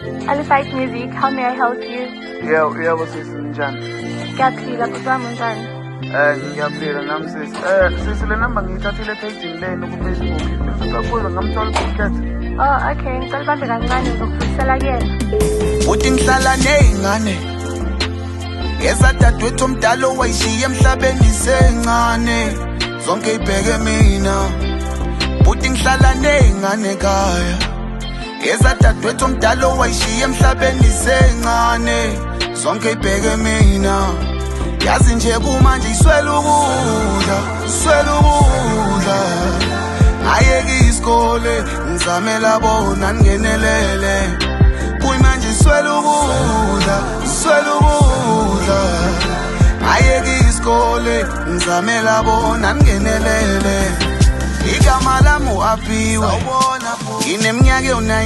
Alifite Music, how may I help you? Yebo, yebo sisi, njani? Ngiyaphila, bhuti wami, unjani? Ngiyaphila nami sisi. Sisi, le number ngiyithathile epage lenu ku Facebook. Ngicela ngamthola uBookcat. Oh, okay, ngicela ubambe kancane, ngizokufundisela kuyena. Uthi ngihlala ney'ngane ezadadewethu omdala owayishiya emhlabeni sencane, zonke ibheke mina. Uthi ngihlala ney'ngane ekhaya ezadadewethu omdala owayishiya emhlabeni sencane, zonke ibheke mina. Yazi nje kumanje iswele ukudla, iswele ukudla. Ayeke isikole, ngizamela bona, ningenelele. Kuyimanje iswele ukudla, iswele ukudla. Ayeke isikole, ngizamela bona, ningenelele. Igama lami u-Aphiwe, ngineminyaka ewu-9.